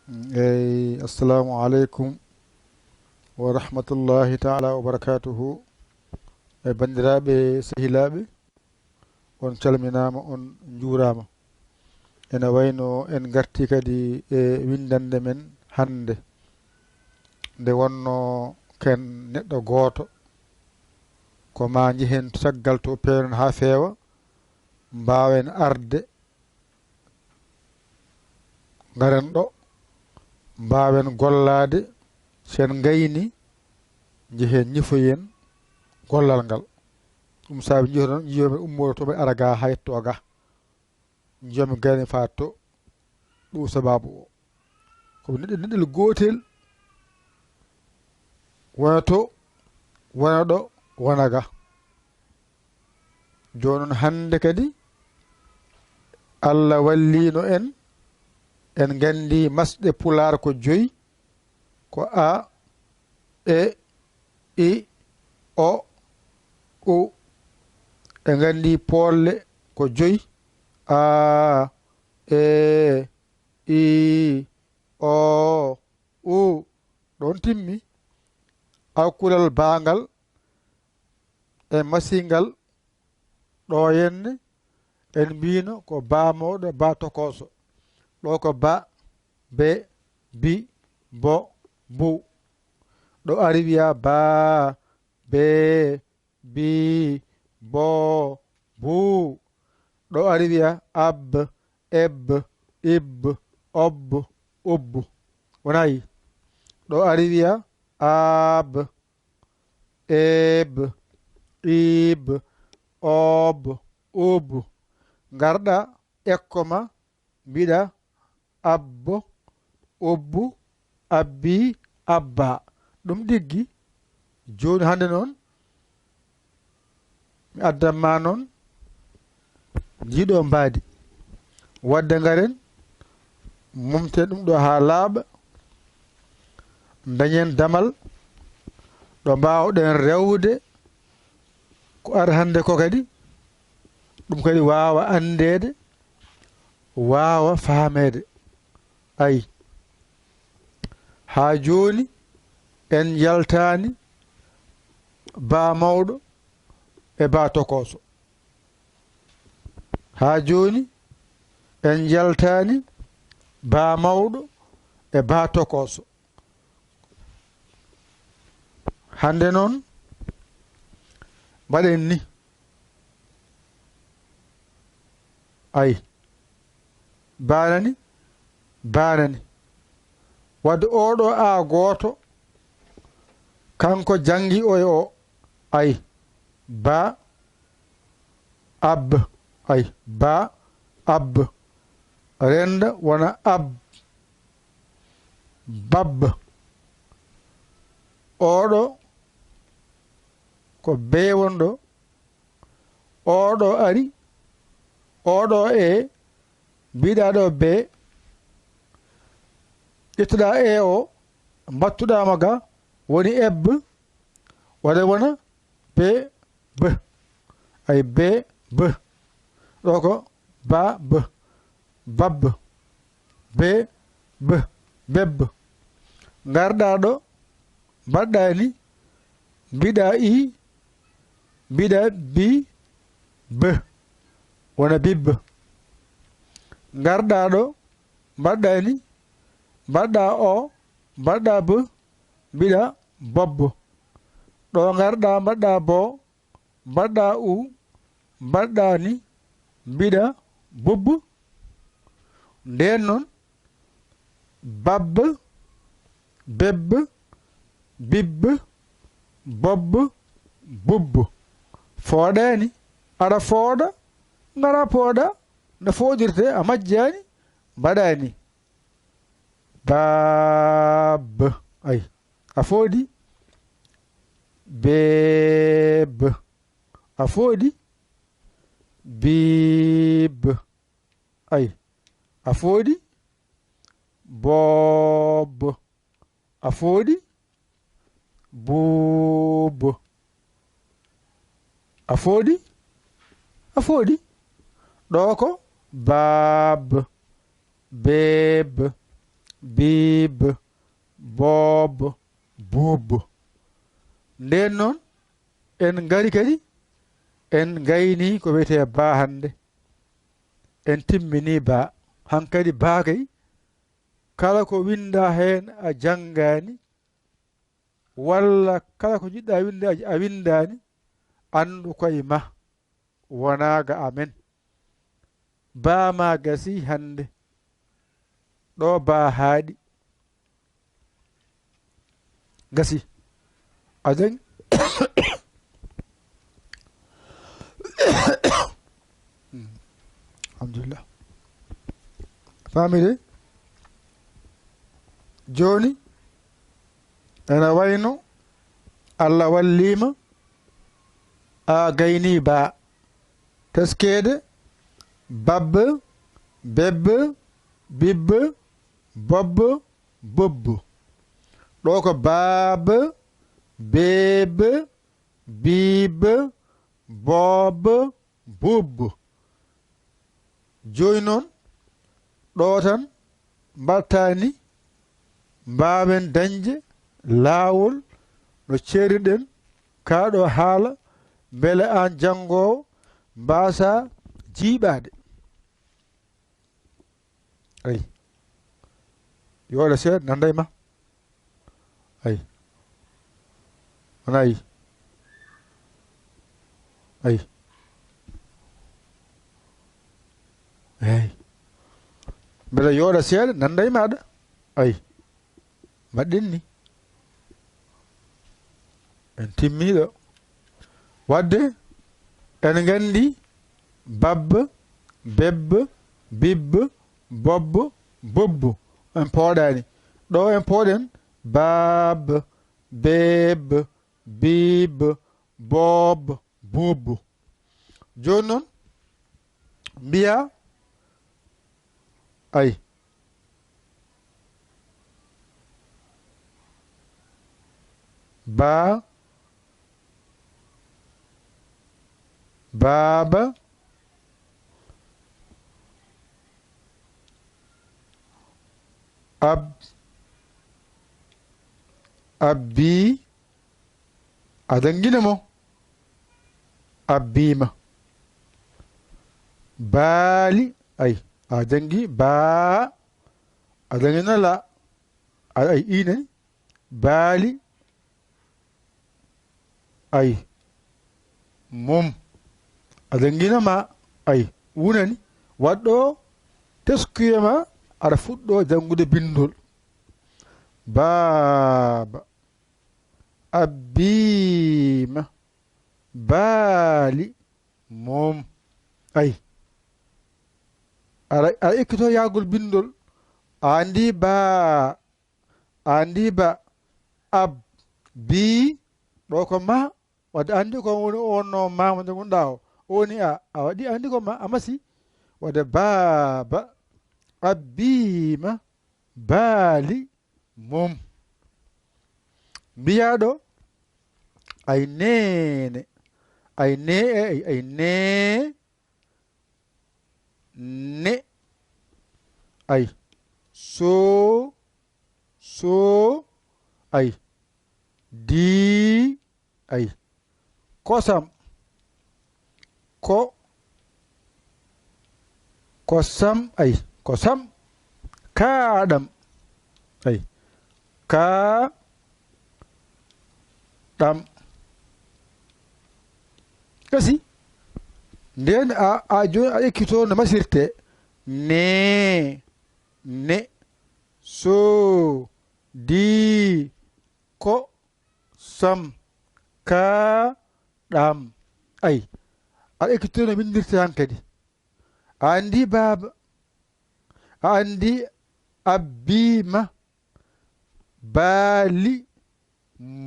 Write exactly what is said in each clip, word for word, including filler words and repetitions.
Eyi, assalamu aleykum wa rahmatullahi taala wa barakatuhu. E banndiraaɓe, sehilaaɓe, on calminaama, on njuuraama. Ene wayno en ngarti kadi e winndannde men hannde. Nde wonno ken neɗɗo gooto, ko ma njehen caggal to peewnen haa feewa, mbaawen arde, ngaren ɗo, mbaawen gollaade, sen ngayni, njehen ñifoyen gollal ngal. Ɗum saabi njihoɗon, njihomi ummoro to mbaɗa ara ga haa yetto ga. Njihomi gayni faa to, ɗum sababu o. Ko neɗɗel, neɗɗel gootel, wona to, wona ɗo, wona ga. Jooni noon hannde kadi, Allah walliino en, en nganndi masɗe Pulaar ko joyi, ko A, E, I, O, U. En nganndi poolle ko joyi, A, E, I, O, U. Ɗoon timmi. Alkulal baangal e masingal, ɗo henne en mbiino ko ba mawɗo, ba tokooso. Ɗo ko ba, be, bi, bo, bu. Ɗo ari wiya ba, be, bi, bo, bu. Ɗo ari wiya ab, eb, ib, ob, ub. Wonayi. Ɗo ari wiya ab, eb, ib, ob, ub. Ngarɗa ekko ma, mbiɗa abbo, obbu, abbi, abba. Ɗum ɗiggi. Jooni hannde noon, mi addan ma noon ndiɗo mbaadi. Wadde ngaren, momten ɗum ɗo haa laaɓa, dañen damal ɗo mbaawɗen rewde ko ari hannde ko kadi, ɗum kadi waawa anndeede, waawa faameede. Ayi, haa jooni en njaltaani ba mawɗo e ba tokooso. Haa jooni en njaltaani ba mawɗo e ba tokooso. Hannde noon, mbaɗen ni. Ayi, ba nani, ba nani. Wadde oɗo A gooto, kanko janngi o e o. Ayi, ba, ab. Ayi, ba, ab. Rennda wona ab. Bab. Oɗo ko be wonɗo. Oɗo ari. Oɗo e. Mbiɗa ɗo be. Ƴettuɗa e o. Mbattuɗa mo ga. Woni eb. Waɗa wona be, b. Ayi, be, b. Ɗo ko ba, b. Bab. Be, b. Beb. Ngarɗa ɗo, mbaɗɗa ni, mbiɗa i, mbiɗa bi, b. Wona bib. Ngarɗa ɗo, mbaɗɗa ni, mbaɗɗa o, mbaɗɗa b, mbiɗa bob. Ɗo ngarɗa, mbaɗɗa bo, mbaɗɗa u, mbaɗɗa ni, mbiɗa bub. Ndeen noon, bab, beb, bib, bob, bub. Fooɗaani, aɗa fooɗa, ngara pooɗa, no fooɗirtee, a majjaani, mbaɗaani. Baab. Ay, a fooɗi. Beeb. A fooɗi. Biib. Ay, a fooɗi. Boob. A fooɗi. Buub. A fooɗi. A fooɗi. Ɗo ko baab, beeb, Biib, boob, buub. Ndeen noon, en ngari kadi, en ngayni ko wiyetee baa hannde. En timmini baa. Hankadi baa kay, kala ko winndaa heen a janngaani, walla kala ko njiɗɗaa winnde a, a winndaani, anndu koye ma, wonaa ga amen. Baa ma gasii hannde. Ɗo baa haaɗi. Gasii. A jaŋ-, alhamdulillah. Faami de? Jooni, ena wayno Allah wallii ma, a gaynii baa. Teskeede, bab, beb, bib, bob, bob. Ɗo ko baab, beeb, biib, boob, buub. Jooni noon, ɗo tan mbaɗtaa ni, mbaawen dañde laawol no ceerniɗen kaa ɗo haala, mbele aan janngoowo mbaasaa jiiɓaade. Ay. Yooɗa seeɗa, nannda e ma. Ay. Wona ay. Ay. Ay. Mbeɗa yooɗa seeɗa, nannda e maaɗa. Ay. Mbaɗɗen ni. En timmii ɗo. Waɗde, en nganndi bab, beb, bib, bob, bob. En pooɗaani. Ɗo en pooɗen baab, beeb, biib, boob, buub. Jooni noon, mbiyaa, ay, baa, baaba, ab, abbi, a janngina mo. Abbiima. Baali. Ay, a janngi baa. A janngina la. A, ay, ii nani. Baali. Ay. Mum. A janngina ma. Ay. Uu nani. Waɗɗo teskuye ma. Aɗa fuɗɗo janngude binndol. Baaba. Abbiima. Baali. Mum. Ay. Aɗa, aɗa ekkitoo yaagol binndol. A anndi baa. A anndi ba. Ab. Bii. Ɗo ko ma. Wadde anndi ko woni on no ma mo janngunoɗaa o. O woni a. A waɗi anndi ko ma. A masi. Wadde baaba. Abbiima. Baali. Mum. Mbiyaa ɗo, ay neene, ay nee, ay, ay nee, ne, ay soo, soo, ay dii, ay kosam, ko, kosam, ay kosam, kaaɗam, ay kaa, ɗam. Gasi. Ndeen a, a jooni a ekkitoo no masirtee. Nee, ne, soo, dii, ko, sam, kaa, ɗam. Ay, aɗa ekkitoo no winndirtee han kadi. A anndi baaba. A anndi abbiima. Baali.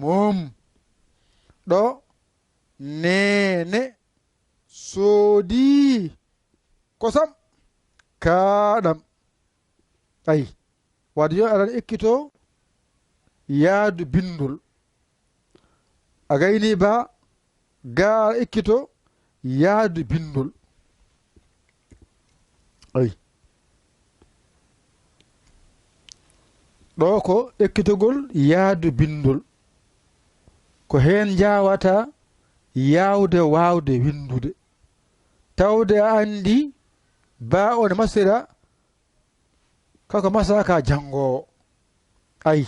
Mum. Ɗo. Neene. Soodii. Kosam. Kaaɗam. Ay. Wadde yo aɗa ekkitoo yaadu binndol. A gayni ba, ga aɗa ekkitoo yaadu binndol. Ay. Ɗoo ko ekkitagol yahdu binndol. Ko heen njaawata yaawde waawde winndude. Tawde a anndi ba o ne masira, kako masa ka janngoowo. Ay,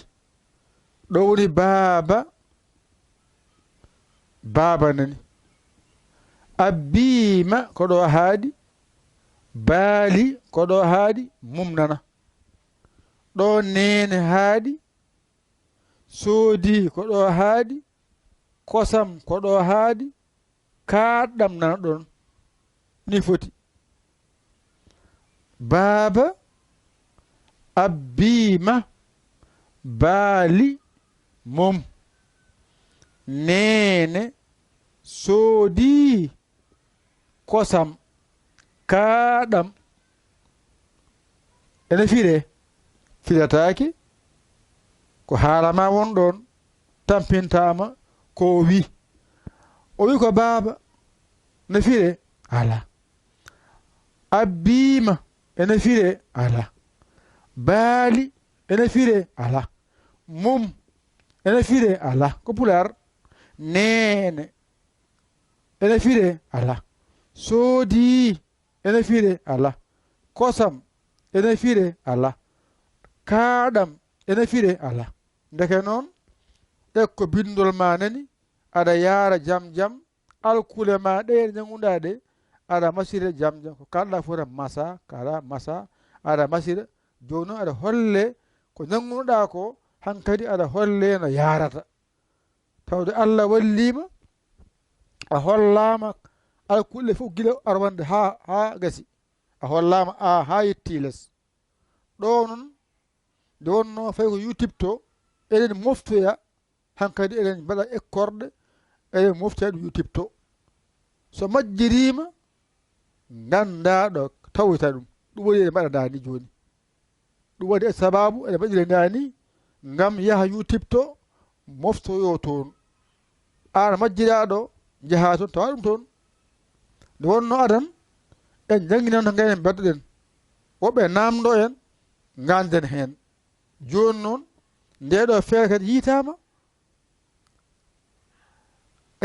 ɗo woni baaba, baaba nani. Abbiima ko ɗo haaɗi, baali ko ɗo haaɗi, mum nana. Ɗo neene haaɗi, soodi ko ɗo haaɗi, kosam ko ɗo haaɗi, kaaɗɗam nana ɗon. Ni foti. Baaba abbiima baali mum. Neene soodi kosam kaaɗam. Ene firee? Firataake. Ko haala ma won ɗoon, tampintaama ko o wi. O wi ko baaba. Ne firee? Alaa. Abbiima ene firee? Alaa. Baali ene firee? Alaa. Mum ene firee? Alaa. Ko pulaar. Neene ene firee? Alaa. Soodi ene firee? Alaa. Kosam ene firee? Alaa. Kaaɗam ene firee? Alaa. Ndeke noon, ekko binndol ma nani, aɗa yaara jam jam, alkule ma ɗe njannguɗaa ɗe, aɗa masira jam jam. Ko kaalɗaa fof tan masa, kala masa, aɗa masira. Jooni noon aɗa holle ko njanngunoɗaa ko, hankadi aɗa holle no yaarata. Tawde Allah walliima, a hollaama alkule fof gila arwande haa, haa gasi. A hollaama A haa yetti les. Ɗo noon, nde wonnoo fay ko YouTube to, eɗen moftoya, hankadi eɗen mbaɗa ekkorɗe, eɗen moftoya ɗum YouTube to. So majjiriima, nganndaa ɗo tawata ɗum. Ɗum waɗi eɗen mbaɗa ndaa ni jooni. Ɗum waɗi e sabaabu eɗen mbaɗira ndaa ni, ngam yaha YouTube to, moftoyoo toon. Aan majjiraaɗo, njahaa toon, tawa ɗum toon. Nde wonnoo adan, en njannginan no ngayen mbeddoɗen. Woɓɓe naamndo en, ngaanden heen. Jooni noon, ndee ɗoo feere kadi yiytaama.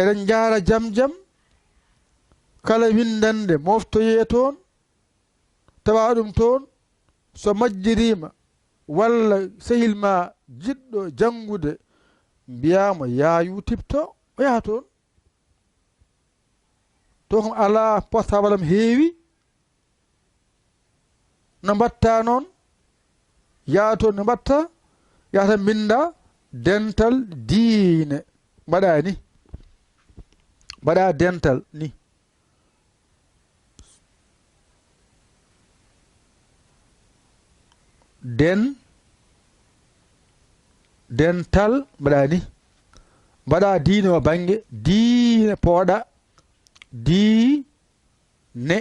Eɗen njaara jam jam. Kala winndannde moftoyee toon, tawa ɗum toon. So majjiriima, walla sehil ma jiɗɗo janngude, mbiyaa mo, yaa YouTube to, o yaha toon. To kam alaa, portable am heewi. No mbatta noon? Yaa toon, no mbatta? Yaa tan mbinnda dental diine. Mbaɗa ni. Mbaɗa dental ni. Den, dental, mbaɗa ni. Mbaɗa diine o bannge diine pooɗa. Diine.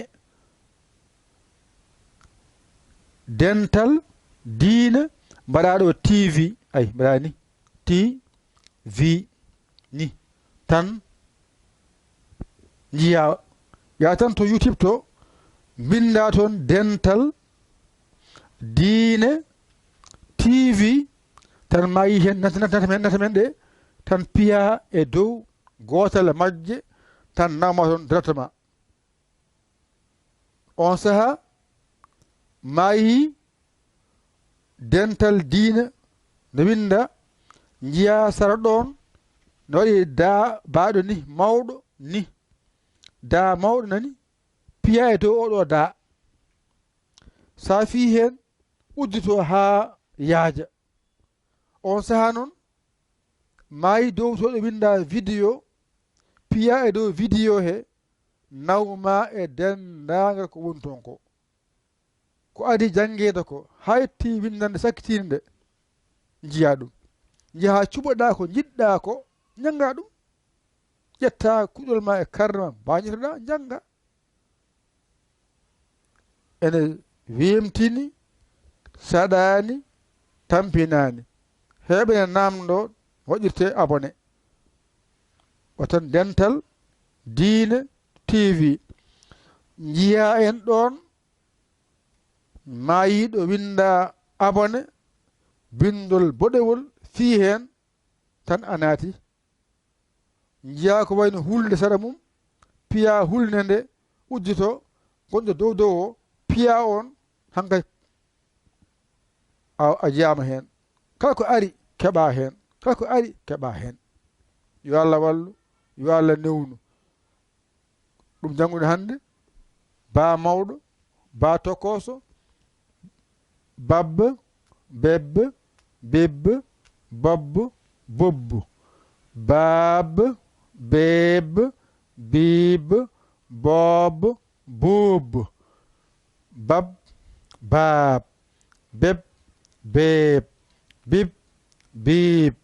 Dental diine, mbaɗa ɗo T V. Ay, mbaɗa ni. T V ni. Tan njiya, yaa tan to YouTube to, mbinnda toon dental diine T V, tan ma yi heen nata, nata, nata men, nata men ɗe, tan piya e dow gootal e majje, tan nawma toon directement. On sahaa, ma yi dental diine no winnda, njiya sara ɗoon, no waɗi daa baaɗo ni, mawɗo ni. Daa mawɗo nani, piya e dow oɗo daa. Sa fii heen, uddito haa yaaja. On sahaa noon, ma yi dow to ɗo winnda vidéo, piya e dow vidéo he, nawma e denndaangal ko woni toon ko. Ko adii janngeede ko, haa yetti winndannde sakkitiinde, njiya ɗum. Njaha cuɓoɗa ko njiɗɗa ko, njannga ɗum. Ƴetta kuɗol ma e karne ma, mbañotoɗa, njannga. Ene weemtini, saɗaani, tampinaani. Heɓe ne naamndo, waɗirte abonné. Watan Dental Diine T V. Njiya en ɗoon, ma yi ɗo winnda abonné, binndol boɗewol fii heen, tan a naati. Njiyaa ko wayno hulnde sara mum, piyaa hulnde nde udditoo, gonɗo dow dow o, piyaa on, hankay a, a jiyaama heen. Kala ko ari, keɓaa heen. Kala ko ari, keɓaa heen. Yo Allah wallu, yo Allah newnu. Ɗum janngude hannde, baa mawɗo, baa tokooso, babba, bebba, bibba, bobba, bobba, baaba, beeba, biiba, booba, booba, bab, baab, beb, beeb, bib, biib,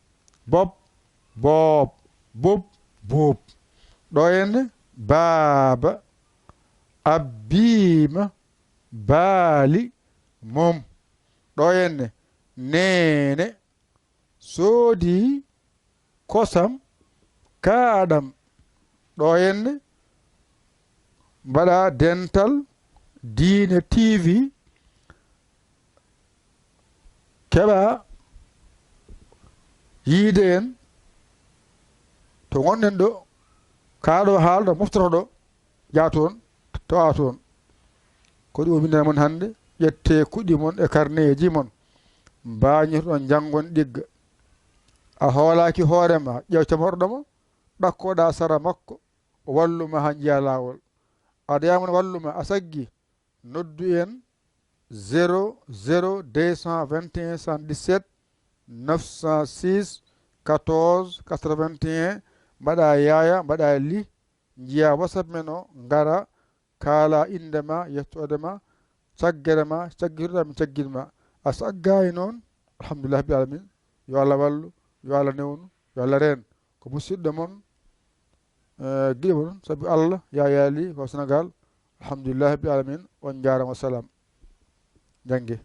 bob, boob, bub, buub. Ɗo henne baaba abbiima baali mum. Ɗo henne neene soodi kosam kaaɗam. Ɗo henne mbaɗa dental Diine T V, keɓa yiide en to ngonɗen ɗo, kaa ɗo haalɗo moftoto ɗo, jaa toon, to'a toon. Ko ɗum o winndana mon hannde, ƴettee kuɗi mon e karneeji mon, mbaañotoɗon njanngon ɗigga. A hoolaaki hoore ma, ƴeew camorɗo ma, ɗakkoɗaa sara makko, o wallu ma haa njiyaa laawol. A dañaama mo wallu ma, a saggi, noddu en zéro zéro deux cent vingt et un soixante-dix-sept neuf cent six quatorze quatre-vingt-un, mbaɗa yaaya, mbaɗa li, njiya WhatsApp men o, ngara, kaala innde ma, yettoode ma, caggere ma, caggitoɗaa min caggin ma. A saggaay noon, alhamdulillahi rabbil alamin. Yo Allah wallu, yo Allah newnu, yo Allah reen. Ko musidɗo mon, eh, giɗo mon, sabu Allah, Yaya Ly, ko Sénégal. Alhamdulillahi rabbil alamin. On njaaraama, wassalam. Jannge.